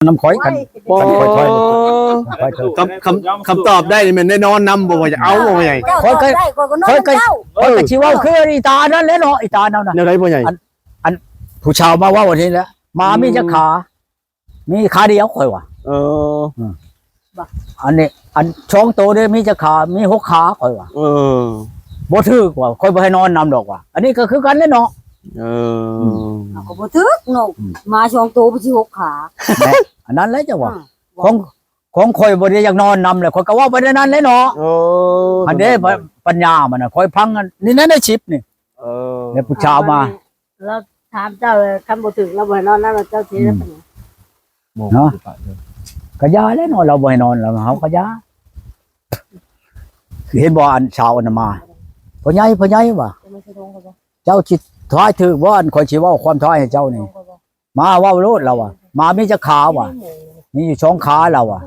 ນຳຂ້ອຍ ຄັນ ໂອ້ ຄັນຂ້ອຍຖອຍ ຂ້ອຍຖອຍ ຄຳ ຄຳ ຄຳຕອບໄດ້ນີ້ແມ່ນໄດ້ນອນນຳບໍ່ ວ່າຈະເອົາບໍ່ ພໍ່ໃຫຍ່? ເຈົ້າ ຂ້ອຍກໍ ຕອບໄດ້ ຂ້ອຍກໍນອນ ຂ້ອຍກໍ ນຳເຈົ້າ ຂ້ອຍກໍຊິເວົ້າຄືອີຕາອັນນັ້ນແຫຼະເນາະ ອີຕາອັນນັ້ນນະ ແນວໃດພໍ່ໃຫຍ່? ອັນ ອັນຜູ້ຊາວມາເວົ້າອັນນີ້ແຫຼະ ໝາມີຈັກຂາ? ອືມ ມີຂາດຽວ ຂ້ອຍວ່າ. ເອີ ອືມ ອັນນີ້ ອັນສອງໂຕນີ້ມີຈັກຂາ? ມີຫົກຂາ ຂ້ອຍວ່າ. ເອີ ບໍ່ຖືກວ່າ ຂ້ອຍບໍ່ໃຫ້ນອນນຳດອກວ່າ. ອັນນີ້ກໍຄືກັນແຫຼະເນາະ. ເອີ ອືມ ເຮົາກໍບໍ່ຖືກເນາະ ອືມ ໝາສອງໂຕໄປຊິຫົກຂາ ແມ່ນ ອັນນັ້ນແຫຼະເຈົ້າວ່າ. ອືມ ຂອງ ຂອງຂ້ອຍບໍ່ໄດ້ຢາກນອນນຳແຫຼະ ຂ້ອຍກໍເວົ້າໄປແນວນັ້ນແຫຼະເນາະ. ເອີ ອັນເດ້ ປັນຍາມັນນະ ຂ້ອຍຟັງອັນນີ້ໃນ ໃນຄລິບນີ້. ເອີ ແລ້ວຜູ້ຊາວມາ ລາວຖາມເຈົ້າ ຄັນບໍ່ຖືກລາວບໍ່ໃຫ້ນອນນຳ ເຈົ້າຊິເຮັດແນວໃດ? ອືມ ເນາະ ກໍຢ່າແຫຼະເນາະ ລາວບໍ່ໃຫ້ນອນ ລາວ ເຮົາກໍຢ່າ. ເຫັນບໍ່ ອັນຊາວອັນນັ້ນມາ ພໍ່ໃຫຍ່ ພໍ່ໃຫຍ່ວ່າ ເຈົ້າຊິທາຍຖືກບໍ່ ອັນຂ້ອຍຊິເວົ້າຄວາມທາຍໃຫ້ເຈົ້ານີ້? ມາເວົ້າໂລດ ລາວວ່າ ໝາມີຈັກຂາວ່າ? ມີຢູ່ສອງຂາ ລາວວ່າ.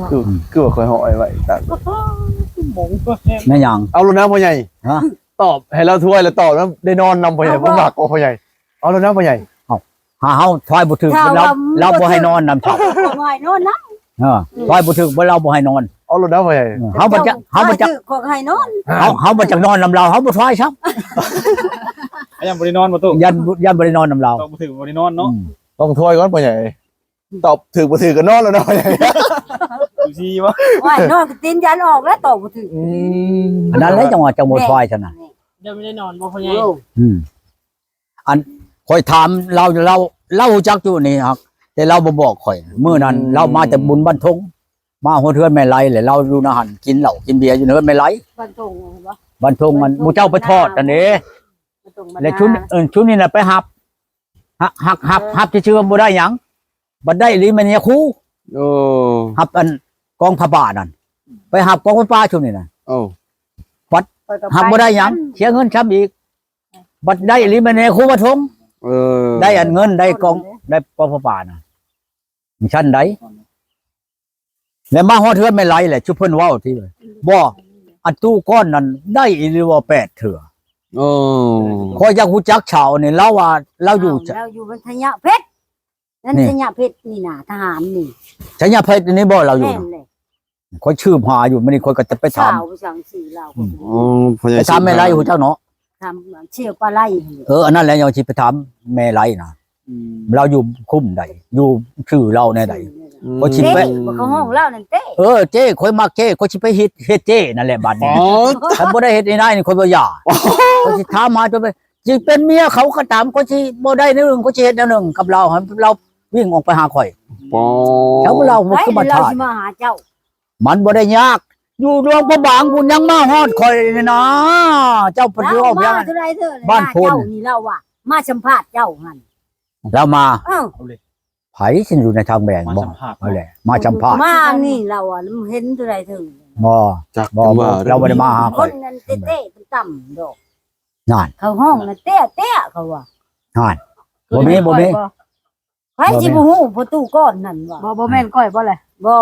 ຄື ຄືວ່າຂ້ອຍຫ້ອຍໄວ້ຕາກ ແມ່ນຫຍັງ? ເອົາໂລດນະພໍ່ໃຫຍ່ ຮະ ຕອບໃຫ້ລາວຖ້ວຍ ແລ້ວຕອບນຳ ໄດ້ນອນນຳພໍ່ໃຫຍ່ ເອົາບໍ່ ບໍ່ມັກບໍ່ພໍ່ໃຫຍ່? ເອົາໂລດນະພໍ່ໃຫຍ່ ເອົ້າ ຫາເຮົາຖ້ວຍບໍ່ຖືກ ເຈົ້າ ລາວ ລາວບໍ່ໃຫ້ນອນນຳເຈົ້າ ບໍ່ໃຫ້ນອນນຳ ເອີ ອືມ ຖ້ວຍບໍ່ຖືກ ບໍ່ ລາວບໍ່ໃຫ້ນອນ ເອົາໂລດນະພໍ່ໃຫຍ່ ເອີ ເຮົາບໍ່ຈັກ ເຮົາບໍ່ຈັກ ຖ້ວຍຖືກ ຂ້ອຍກໍໃຫ້ນອນ ເຮົາ ເຮົາບໍ່ຈັກນອນນຳລາວ ເຮົາບໍ່ຖ້ວຍຊ້ຳ ຍັນບໍ່ໄດ້ນອນບໍ່ຕູ້ ຢ້ານ ຢ້ານບໍ່ໄດ້ນອນນຳລາວ ຕ້ອງບໍ່ຖືກບໍ່ໄດ້ນອນເນາະ ອືມ ຕ້ອງຖ້ວຍກ່ອນພໍ່ໃຫຍ່. ຕອບຖືກບໍ່ຖືກກໍນອນແລ້ວເນາະ ຢູ່ຊີ້ບໍ່ ວ່ານອນກໍຕີນຢັນອອກແລ້ວຕອບບໍ່ຖືກ ອືມ ອັນນັ້ນແຫຼະ ຈັ່ງວ່າຈັ່ງບໍ່ ແມ່ນ ຖ້ວຍຊັ້ນນະ ຍັງບໍ່ໄດ້ນອນບໍ່ພໍ່ໃຫຍ່? ອືມ ອັນຂ້ອຍຖາມລາວ ລາວ ລາວຮູ້ຈັກຢູ່ນີ້ຮັກ ແຕ່ລາວບໍ່ບອກຂ້ອຍ ມື້ນັ້ນ ອືມ ລາວມາແຕ່ບຸນບ້ານທົ່ງ ມາຮອດເຮືອນແມ່ໄລ ແລ້ວລາວຢູ່ໃນຫັ້ນ ກິນເຫຼົ້າກິນເບຍຢູ່ເຮືອນແມ່ໄລ ບ້ານທົ່ງ ບ້ານທົ່ງ ອັນ ບ້ານທົ່ງ ໝູ່ເຈົ້າໄປທອດຫັ້ນເດ້ ບ້ານທົ່ງ ແລ້ວຊຸມ ເອີ ຊຸມນີ້ນະໄປຮັບ ຮັບ ຮັບ ເອີ ຮັບ ຮັບຊື່ໆ ບໍ່ໄດ້ຫຍັງ ບັດໄດ້ອີ່ຫຼີແມ່ນຍາຄູ ໂອ້ ຮັບອັນກອງຜ້າປ່ານັ້ນ ໄປຮັບກອງຜ້າປ່າຊຸມນີ້ນະ ໂອ້ ບັດຮັບບໍ່ໄດ້ຫຍັງ ເສຍເງິນຊ້ຳອີກ ບັດໄດ້ອີ່ຫຼີແມ່ນຍາຄູມາທົ່ງ ເອີ ໄດ້ອັນເງິນ ໄດ້ກອງ ໄດ້ກອງຜ້າປ່ານະ ຊັ້ນໃດ ແລ້ວມາຮອດເຮືອນແມ່ໄລແຫຼະ ຊຸມເພິ່ນເວົ້າຕິ ບໍ່ ອັນຕູ້ກ້ອນນັ້ນໄດ້ອີ່ຫຼີບໍ່ ແປດເທື່ອ ໂອ້ ຂ້ອຍຢາກຮູ້ຈັກຊາວນີ້ ລາວວ່າລາວຢູ່ ລາວຢູ່ໄຊຍະເພັດ ນັ້ນ ນີ້ ໄຊຍະເພັດນີ້ນະ ທະຫານນີ້ ໄຊຍະເພັດນີ້ບໍ່ລາວຢູ່ ແມ່ນແຫຼະ ຂ້ອຍຊືບຫາຢູ່ ມື້ນີ້ຂ້ອຍກໍຈະໄປຖາມ ສາວໄປສັງສີລາວ ອືມ ອໍ ໄປຖາມແມ່ໄລຮູ້ຈັກເນາະ ຖາມເຊວປາໄລ ເອີ ອັນນັ້ນແຫຼະ ຍັງຊິໄປຖາມແມ່ໄລນະ ອືມ ລາວຢູ່ຄຸ້ມໃດ ຢູ່ຊື່ລາວແນວໃດ ອືມ ຂ້ອຍຊິໄປ ເຈົ້ ເຂົາຮ້ອງລາວນັ້ນເຕ້ ເອີ ເຈ້ ຂ້ອຍມັກເຈ້ ຂ້ອຍຊິໄປເຮັດ ເຮັດເຈ້ນັ້ນແຫຼະບັດນີ້ ອໍ ຄັນບໍ່ໄດ້ເຮັດໃຫ້ນາຍນີ້ ຂ້ອຍບໍ່ຢາກ ອໍ ຂ້ອຍຊິຖາມຫາຈົນໄປ ຊິເປັນເມຍເຂົາກໍຕາມ ຂ້ອຍຊິບໍ່ໄດ້ແນວໜຶ່ງ ຂ້ອຍຊິເຮັດແນວໜຶ່ງກັບລາວ ໃຫ້ລາວວິ່ງອອກໄປຫາຂ້ອຍ ອໍ ເຈົ້າລາວບໍ່ຄືມາ ລາວຊິມາຫາເຈົ້າ ມັນບໍ່ໄດ້ຍາກ ຢູ່ຫຼວງພະບາງພຸ້ນ ຍັງມາຮອດຂ້ອຍນີ້ນະ ເຈົ້າໄປເວົ້າພຽງ ລາວມາເທົ່າໃດເທື່ອ ບ້ານໂພນ ມາເຈົ້ານີ້ ລາວວ່າມາສຳພາດເຈົ້າຫັ້ນ ລາວມາ ເອີ ເອົາເລີຍ ໃຜຊິຢູ່ໃນທາງແບງ ມາ ບໍ່ ສຳພາດ ເອົາແຫຼະ ມາສຳພາດ ມານີ້ລາວວ່າເຫັນເທົ່າໃດເທື່ອ ບໍ່ ຈັກ ບໍ່ ບໍ່ ລາວບໍ່ໄດ້ມາຫາຂ້ອຍ ຄົນນັ້ນເຕ້ໆ ຕ່ຳໆ ດອກ ນັ້ນ ເຂົາຮ້ອງນະ ເຕ້ໆ ເຂົາວ່າ ນັ້ນ ບໍ່ມີ ບໍ່ມີ ໃຜຊິບໍ່ຮູ້ ພໍ່ຕູ້ກ້ອນນັ້ນວ່າ ບໍ່ ບໍ່ແມ່ນຂ້ອຍບໍ່ແຫຼະ ບໍ່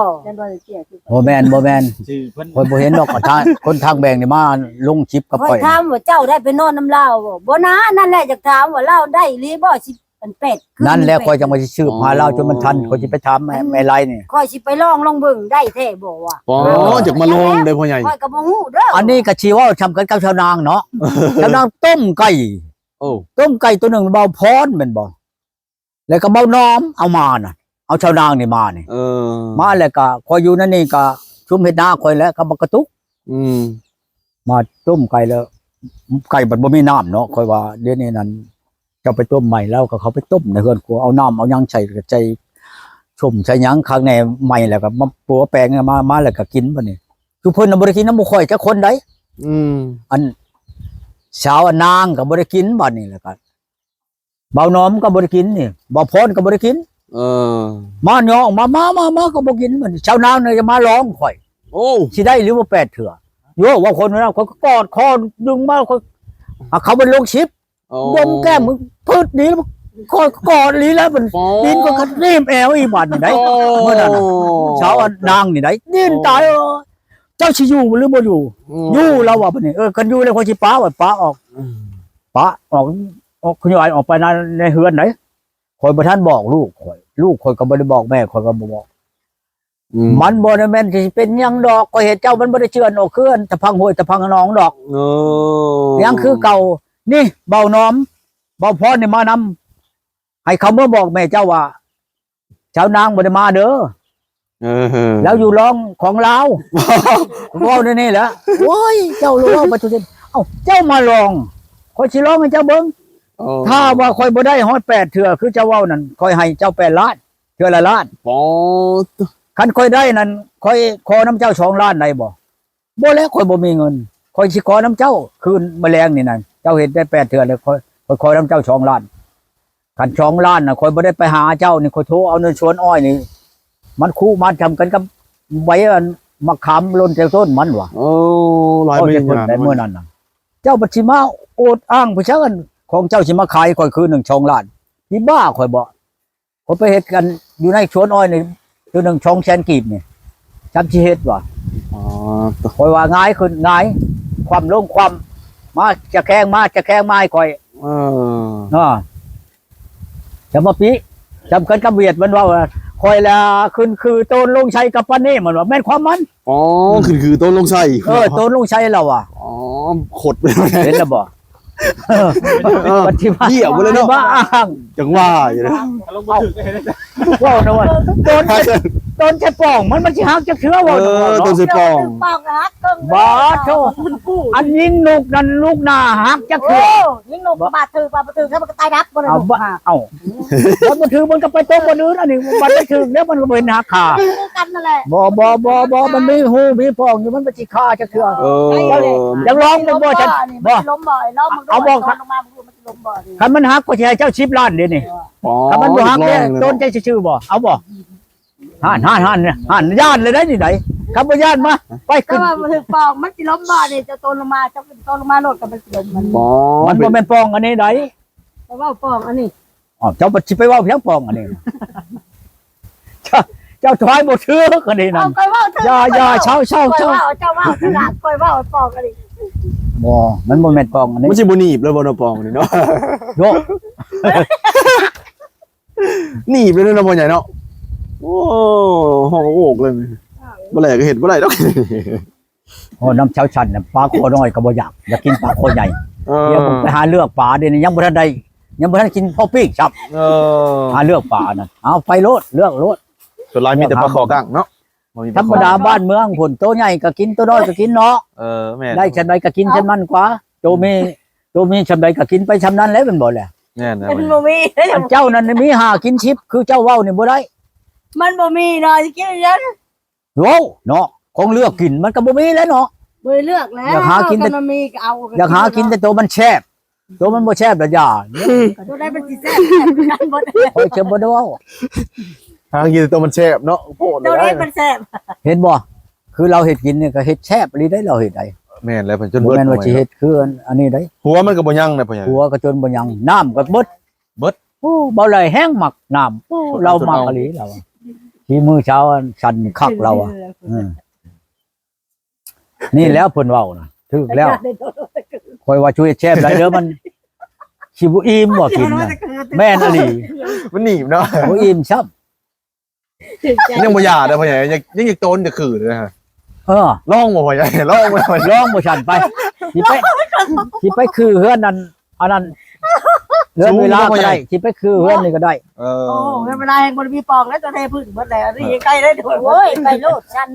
ບໍ່ແມ່ນ ບໍ່ແມ່ນ ຊື່ເພິ່ນ ຂ້ອຍບໍ່ເຫັນດອກ ທາງ ຄົນທາງແບງນີ້ມາລົງຄລິບກັບຂ້ອຍ ຂ້ອຍຖາມວ່າເຈົ້າໄດ້ໄປນອນນຳລາວບໍ່? ບໍ່ນາ ນັ້ນແຫຼະ ຢາກຖາມວ່າລາວໄດ້ອີ່ຫຼີບໍ່ ສິບ ອັນແປດ ນັ້ນແຫຼະ ຄືນ ຂ້ອຍຈັ່ງວ່າຊິສືບຫາລາວຈົນມັນທັນ ອໍ ຂ້ອຍຊິໄປຖາມແມ່ ແມ່ໄລນີ້ ຂ້ອຍຊິໄປລອງ ລອງເບິ່ງໄດ້ແທ້ບໍ່ວ່າ ອໍ ຢາກມາລອງເດ້ພໍ່ໃຫຍ່ ຂ້ອຍກໍບໍ່ຮູ້ເດີ ອັນນີ້ກໍຊິເວົ້າຊ່ຳກັນກັບຊາວນາງເນາະ ຊາວນາງຕົ້ມໄກ່ ໂອ້ ຕົ້ມໄກ່ໂຕໜຶ່ງ ເບົາພອນແມ່ນບໍ່? ແລ້ວກໍເບົານອມເອົາມານະ ເອົາຊາວນາງນີ້ມານີ້ ເອີ ມາແລ້ວກໍຂ້ອຍຢູ່ໃນນີ້ກໍຊຸມເຮັດນາຂ້ອຍແຫຼະ ກັບບັກກະຕຸກ ອືມ ມາຕົ້ມໄກ່ແລ້ວ ໄກ່ມັນບໍ່ມີນ້ຳເນາະ ຂ້ອຍວ່າດຽວນີ້ນັ້ນ ເຈົ້າໄປຕົ້ມໃໝ່ ແລ້ວກໍເຂົ້າໄປຕົ້ມໃນເຮືອນຄົວ ເອົານ້ຳເອົາຫຍັງໃສ່ ໃສ່ສົ້ມໃສ່ຫຍັງຄັກແນ່ໃໝ່ ແລ້ວກໍມາປົວແປ້ງ ມາ ມາແລ້ວກໍກິນບັດນີ້ ຊຸມເພິ່ນນະບໍ່ໄດ້ກິນນຳໝູ່ຂ້ອຍຈັກຄົນໃດ ອືມ ອັນສາວອັນນາງກໍບໍ່ໄດ້ກິນບັດນີ້ ແລ້ວກໍ ເບົານອມກໍບໍ່ໄດ້ກິນນີ້ ເບົາພອນກໍບໍ່ໄດ້ກິນ ເອີ ມາຍໍອອກມາ ມາ ມາ ມາ ກໍບໍ່ກິນ ມັນຊາວນາງນີ້ຈະມາລອງຂ້ອຍ ໂອ້ ຊິໄດ້ຫຼືບໍ່ແປດເທື່ອ ໂຍ ວ່າຄົນນັ້ນ ຂ້ອຍກໍກອດຄໍດຶງມາ ຂ້ອຍ ຫາເຂົາໄປລົງຄລິບ ໂອ້ ດົມແກ້ມ ພືດນີ້ ຂ້ອຍກອດອີ່ຫຼີແລ້ວ ມັນ ໂອ້ ດິນ ຂ້ອຍກໍໜີບແອວອີກບາດນີ້ໄດ໋ ໂອ້ ມື້ນັ້ນນະ ຊາວນາງນີ້ໄດ໋ ດິນຕາຍ ໂອ້ ເຈົ້າຊິຢູ່ຫຼືບໍ່ຢູ່? ອືມ ຢູ່ ລາວວ່າບັດນີ້ ເອີ ຄັນຢູ່ແລ້ວຂ້ອຍຊິປະ ວ່າປະອອກ ອືມ ປະອອກ ອອກ ຂະຫຍາຍອອກໄປໃນ ໃນເຮືອນໃດ ຂ້ອຍບໍ່ທັນບອກລູກຂ້ອຍ ລູກຂ້ອຍກໍບໍ່ໄດ້ບອກ ແມ່ຂ້ອຍກໍບໍ່ບອກ. ອືມ ມັນບໍ່ໄດ້ແມ່ນຊິເປັນຫຍັງດອກ ຂ້ອຍເຮັດເຈົ້າມັນບໍ່ໄດ້ເຈື່ອນອອກຄືອັນຕະພັງຫ້ວຍຕະພັງໜອງດອກ. ເອີ ຍັງຄືເກົ່າ. ນີ້ເບົາໜອມ ເບົາພອນນີ້ມານຳ ໃຫ້ເຂົາເມືອບອກແມ່ເຈົ້າວ່າ ຊາວນາງບໍ່ໄດ້ມາເດີ. ເອີ ລາວຢູ່ລອງຂອງລາວ. ເວົ້າແນວນີ້ແຫຼະ. ໂອ້ຍ ເຈົ້າລາວໄປທຸກທີ່. ເອົ້າ ເຈົ້າມາລອງ ຂ້ອຍຊິລອງໃຫ້ເຈົ້າເບິ່ງ. ໂອ້ ຖ້າວ່າຂ້ອຍບໍ່ໄດ້ຮອດແປດເທື່ອ ຄືເຈົ້າເວົ້ານັ້ນ ຂ້ອຍໃຫ້ເຈົ້າແປດລ້ານ ເທື່ອລະລ້ານ. ປອດ ຄັນຂ້ອຍໄດ້ນັ້ນ ຂ້ອຍຂໍນຳເຈົ້າສອງລ້ານໄດ້ບໍ່? ບໍ່ແລ້ວ ຂ້ອຍບໍ່ມີເງິນ ຂ້ອຍຊິຂໍນຳເຈົ້າຄືນມື້ແລງນີ້ນະ. ເຈົ້າເຮັດໄດ້ແປດເທື່ອແລ້ວ ຂ້ອຍ ຂ້ອຍຂໍນຳເຈົ້າສອງລ້ານ. ຄັນສອງລ້ານນະ ຂ້ອຍບໍ່ໄດ້ໄປຫາເຈົ້ານີ້ ຂ້ອຍໂທເອົາໃນສວນອ້ອຍນີ້ ມັນຄຸມັນທຳກັນກັບໃບອັນໝາກຂາມຫຼົ່ນແຖວຕົ້ນມັນວ່າ. ໂອ້ ຫຼາຍ ເວົ້າແຕ່ເພິ່ນໄດ້ມື້ນັ້ນນະ. ເຈົ້າບັດຊິມາໂອດອ້າງຜູ້ຊາກ ອັນຂອງເຈົ້າຊິມາຂາຍຂ້ອຍຄືນໜຶ່ງສອງລ້ານ ຊິບ້າຂ້ອຍບໍ? ຂ້ອຍໄປເຮັດກັນຢູ່ໃນສວນອ້ອຍນີ້ ເທື່ອໜຶ່ງສອງແສນກີບນີ້ ຈຳຊິເຮັດວ່າ. ອໍ ຂ້ອຍວ່າຫງາຍຂຶ້ນຫງາຍ ຄວ່ຳລົງຄວ່ຳ ມາຈະແຄງມາຈະແຄງມາໃຫ້ຂ້ອຍ. ເອີ ເນາະ ຈະມາປິ ຈຳກັນກັບຫວຽດ ມັນເວົ້າວ່າ ຂ້ອຍລະຂຶ້ນຄືໂຕນລົງໄຊກັບປານນີ້ ມັນວ່າ ແມ່ນຄວາມມັນ. ອໍ ອືມ ຂຶ້ນຄືໂຕນລົງໄຊ. ເອີ ໂຕນລົງໄຊລາວວ່າ. ອໍ ຂົດ ເຫັນແລ້ວບໍ່? ເອີ ປະຕິບັດ ເຫຍບໍ່ເລີຍເນາະ ມາອ້າງ ຈັ່ງວ່າຢູ່ເນາະ. ເອົ້າ ເວົ້ານະວ່າ ໂຕນ ໂຕນໃສ່ປ່ອງ ມັນ ມັນຊິຫັກຈັກເທື່ອ ເວົ້ານະວ່າ ເອີ ໂຕນໃສ່ປ່ອງ ປ່ອງຫັກເຄິ່ງ ບາດໂທ ອັນຍິງນົກນັ້ນ ລູກໜ້າຫັກຈັກເທື່ອ. ໂອ້ ຍິງນົກບາດຖືກ ບາດບໍ່ຖືກ ມັນກໍຕາຍດັບບໍ່ໄດ້. ເອົາ ເອົາ ມັນບໍ່ຖືກ ມັນກໍໄປຕົກບ່ອນອື່ນ ອັນນີ້ມັນໄປຖືກແລ້ວ ມັນກໍບໍ່ເຫັນຫັກຄ່າ ຄືກັນນັ້ນແຫຼະ. ບໍ່ ບໍ່ ບໍ່ ບໍ່ ມັນມີຮູມີປ່ອງຢູ່ ມັນບໍ່ຊິຄ່າຈັກເທື່ອ. ເອີ ຢາກລອງເບິ່ງບໍ່? ບໍ່ ລອງເບິ່ງ ເອົາບໍ່ ຄັນມັນຫັກ ຂ້ອຍຊິໃຫ້ເຈົ້າສິບລ້ານເດ້ນີ້. ອໍ ຄັນມັນບໍ່ຫັກເດ້ ໂຕນໃຈຊື່ໆບໍ່? ເອົາບໍ່? ຫັ້ນ ຫັ້ນ ຫັ້ນ ຫັ້ນ ຢ້ານເລີຍໄດ໋ນີ້ໄດ໋. ຄັນບໍ່ຢ້ານມາ ໄປຂຶ້ນ ແຕ່ວ່າມັນຖືກປ່ອງ ມັນຊິລົ້ມບໍ່ນີ້? ເຈົ້າໂຕນລົງມາ ເຈົ້າຂຶ້ນໂຕນລົງມາໂລດ ກໍມັນຊິລົ້ມ. ອໍ ມັນບໍ່ແມ່ນປ່ອງອັນນີ້ໄດ໋. ຂ້ອຍເວົ້າປ່ອງອັນນີ້. ອ້າວ ເຈົ້າຊິໄປເວົ້າຫຍັງປ່ອງອັນນີ້? ເຈົ້າ ເຈົ້າທາຍບໍ່ຖືກອັນນີ້ນັ້ນ. ເອົາ ຂ້ອຍເວົ້າຖືກ. ຢ່າ ຢ່າ ເຊົາ ເຊົາ ເຊົາ. ເຈົ້າເວົ້າ ເຈົ້າເວົ້າ ຂ້ອຍເວົ້າປ່ອງອັນນີ້. ບໍ່ ມັນບໍ່ແມ່ນປ່ອງອັນນີ້. ມັນຊິບໍ່ໜີບເລີຍບໍ່ເນາະ ປ່ອງອັນນີ້ເນາະ? ໂຍ ໜີບເລີຍເນາະ ພໍ່ໃຫຍ່ເນາະ. ໂອ້ ຮ້ອງໂອກເລີຍ. ບໍ່ແຫຼກກໍເຮັດບໍ່ໄດ້ດອກ. ໂອ້ ນຳເຈົ້າຊັ້ນນະ ປາຄໍນ້ອຍກໍບໍ່ຢາກ ຢາກກິນປາຄໍໃຫຍ່. ເອີ ດຽວໄປຫາເລືອກປາ ດຽວນີ້ຍັງບໍ່ທັນໄດ້ ຍັງບໍ່ທັນກິນພໍປີ້ງຊ້ຳ. ເອີ ຫາເລືອກປານະ ເອົາໄປໂລດ ເລືອກໂລດ. ສ່ວນຫຼາຍມີແຕ່ປາຄໍກັ້ງເນາະ. ທຳມະດາບ້ານເມືອງພຸ້ນ ໂຕໃຫຍ່ກໍກິນ ໂຕນ້ອຍກໍກິນເນາະ. ເອີ ແມ່ນ ໄດ້ຊ່ຳໃດກໍກິນຊ່ຳນັ້ນກວ່າ. ໂຕມີ ໂຕມີຊ່ຳໃດກໍກິນໄປຊ່ຳນັ້ນແຫຼະ ແມ່ນບໍ່ແຫຼະ? ແມ່ນ ມັນບໍ່ມີ. ອັນເຈົ້ານັ້ນມີຫ້າກິນສິບ ຄືເຈົ້າເວົ້ານີ້ບໍ່ໄດ້. ມັນບໍ່ມີເນາະ ຊິກິນຫຍັງ? ໂອ້ ເນາະ ຂອງເລືອກກິນມັນກໍບໍ່ມີແລ້ວເນາະ. ບໍ່ໄດ້ເລືອກແລ້ວ ຢາກຫາກິນແຕ່ ມັນມີກໍເອົາ ຢາກຫາກິນແຕ່ໂຕມັນແຊບ ໂຕມັນບໍ່ແຊບລະຢ່າ. ໂຕໃດມັນຊິແຊບ ແຊບຄືກັນໝົດ. ຂ້ອຍຈະບໍ່ໄດ້ເວົ້າ ຫາກິນແຕ່ໂຕມັນແຊບເນາະ. ໂພດ ໂຕໃດມັນແຊບ ເຫັນບໍ່? ຄືລາວເຮັດກິນນີ້ກໍເຮັດແຊບອີ່ຫຼີໄດ໋ ລາວເຮັດໄດ໋. ແມ່ນແລ້ວ ເພິ່ນຈົນເບິດ ບໍ່ແມ່ນວ່າຊິເຮັດຄືອັນນີ້ໄດ໋. ຫົວມັນກໍບໍ່ຍັງນະ ພໍ່ໃຫຍ່ ຫົວກໍຈົນບໍ່ຍັງ ນ້ຳກໍເບິດ. ໂອ້ ເບົາໄຫຼແຮງມັກນ້ຳ. ໂອ້ ລາວມັກອີ່ຫຼີລາວ ຝີມືສາວອັນສັນຄັກລາວອະ. ເອີ ນີ້ແຫຼະເພິ່ນເວົ້ານະ ຖືກແລ້ວ. ຂ້ອຍວ່າຊິເຮັດແຊບຫຼາຍເດີ ມັນຊິບໍ່ອີ່ມບໍ່ກິນນະ. ແມ່ນອີ່ຫຼີ ມັນໜີບເນາະ ບໍ່ອີ່ມຊ້ຳ. ຍັງບໍ່ຢ່າເດີພໍ່ໃຫຍ່ ຍັງ ຍັງຢາກໂຕນຈະຄືນເດີ. ເອີ ລອງບໍ່ພໍ່ໃຫຍ່ ລອງບໍ່ ລອງບໍ່ຊັ້ນໄປ ຊິໄປ ຊິໄປຄືເຮືອນນັ້ນ ອັນນັ້ນ ເຮືອນເວລາກໍໄດ້ ຊິໄປຄືເຮືອນນີ້ກໍໄດ້. ເອີ ໂອ້ ເຮືອນເວລາແຮ່ງບໍ່ໄດ້ມີປ່ອງແລ້ວ ຈະເທພື້ນເບິດແລ້ວ ອັນນີ້ໃກ້ໄດ້. ໂອ້ຍ ໄປໂລດຊັ້ນ.